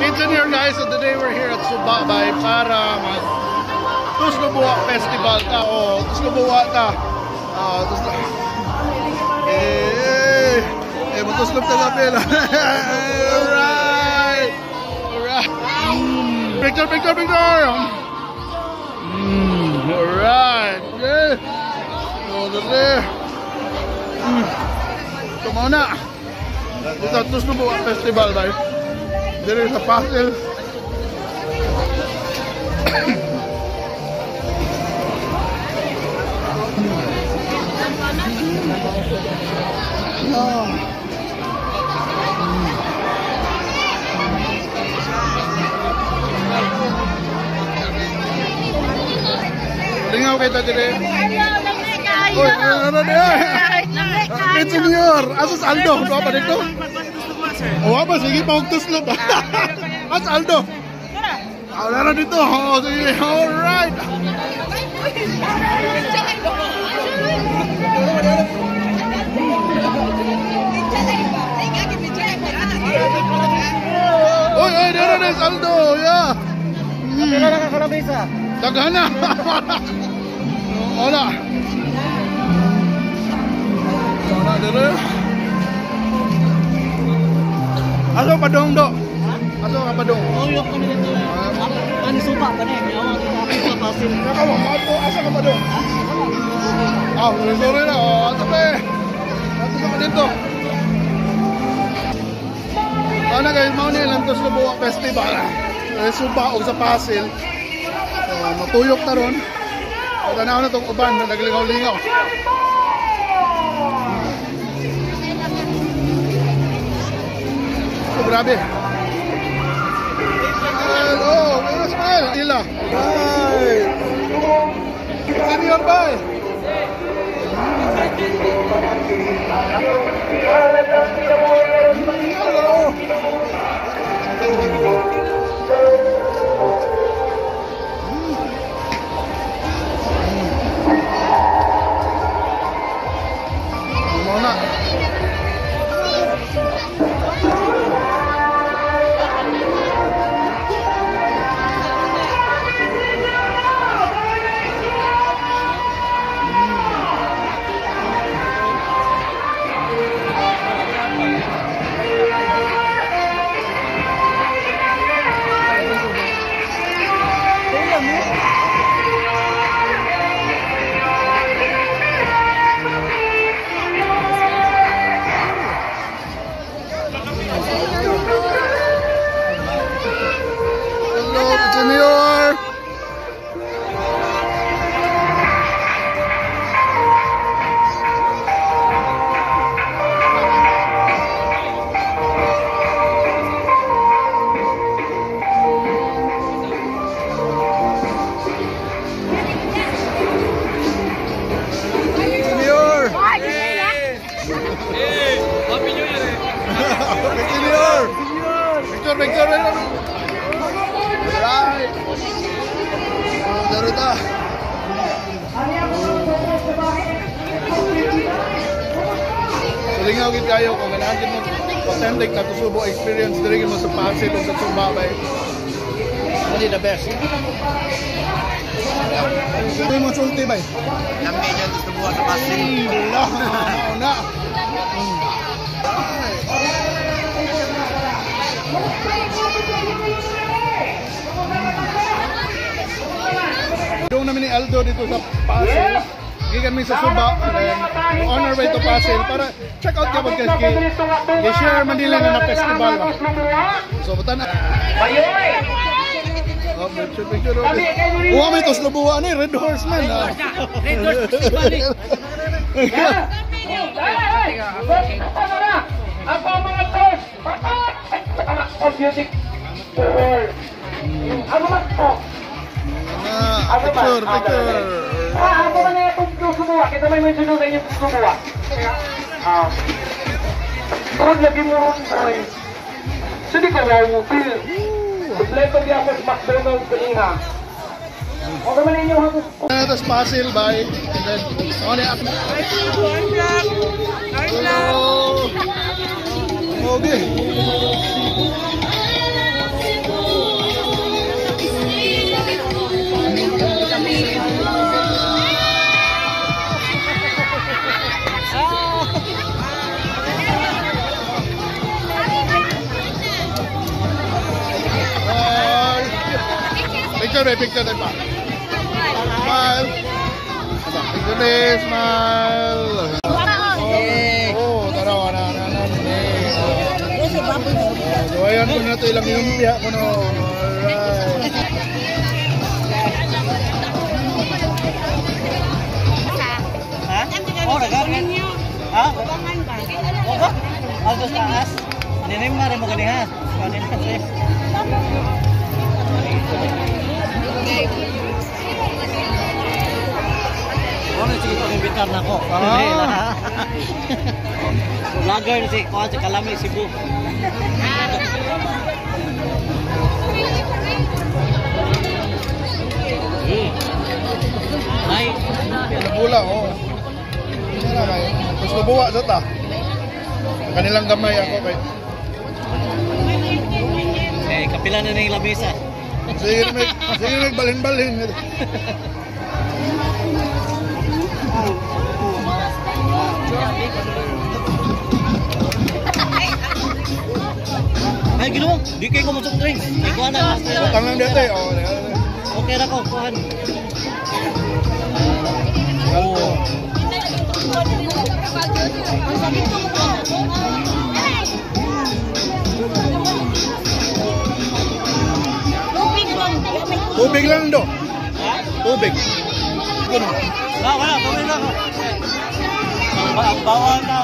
Kitchen here, guys, so today we're here at Suba Bay para mag Tuslob Buwa Festival ta. Oh, Tuslob Buwa ta. Oh, Tuslob. Eh, eh, matuslob ta lapel. Alright. Alright. Picture, picture, picture. Alright. Yeah. Oh, there. Tumaw na. Dito Tuslob Buwa Festival bay. There is a pastel. Lingaw kayo dire. Oy, ano na? Engineer, asa sa Aldo? Doon pa dito? Oh, ba sige pa og tuslob. Asa Aldo? Ah, wala na dito. Oh, sige. All right. Oy, oy, dito na Aldo. Yeah. Pila na ka kalamesa? Daghan na. Wala. Wala dire. Aso pa dong do? Aso ka pa dong? Oh, yung ko nito. Ani supa pa ni. Awa kita pa pasil. Nakawa mo asa ka pa dong? Ah, sorry na. Oh, ato pa. Ato pa dito. Ana guys, mao ni lang Tuslob Buwa Festival. Suba og sa Pasil. So, matuyok ta ron. Tanaw na tong uban na naglingaw-lingaw. Oh, grabe. Hello, smile. Ila. Bye. Senior, bye. Hello. Muna. Junior. Junior. Hey, Happy New Year. Junior. Picture, picture, picture. Right. Daruta. Lingaw gid kayo kung ganahan gid mo authentic na Tuslob Buwa experience diri mo sa Pasil o sa Suba bay. Only the best. Ano mo sulti bay? Lami niya Tuslob Buwa sa Pasil. Na. Doon namin ni Aldo dito sa Pasil. Gikan mi sa Suba and on our way to Pasil para check out gyud guys kay share man nila nga na festival ba. So butan na. Oh, picture picture. Uwa may Tuslob Buwa ni Red Horseman. Red Horse Festival. Ako mga tos. Music. Ako man po. Picture, picture. Ah, ako man na itong Tuslob Buwa. Kita may sunod sa inyong Tuslob Buwa. Ah. Ron lagi mo ron. So di ko na mo feel. Kompleto di ako sa McDonald's kanina. Okay man ninyo ha. Tapos Pasil bay. And then on up. Hello. Okay. Picture ba, picture tayo pa. Smile. Aba, picture din, smile. Oh, tara, wala, na, na, na. So, ayan ko na ito ilang lumpia ko no. Alright. Ha? Oh, raga. Ha? Oh, ba? Alto sa taas. Ninim na rin mo gani ha. Gani na sis. Ano sige pag imbitar na ko. Ah. Vlogger na si kuan si Kalami Cebu. Ay, Nabula, oh. Hindi na kay. Tapos nabuwa sa ta. Kanilang gamay ako kay. Eh kapila na ning lamesa. Sige may balhin-balhin. Ay, Ginoo, di kay ko mo drinks. Ikuha na. Utang lang dito eh. Oh, Okay ra ko, kuhan. Oh. Tubig lang do. Tubig. Kuno. Wala, wala, tubig lang. Ang bawal na.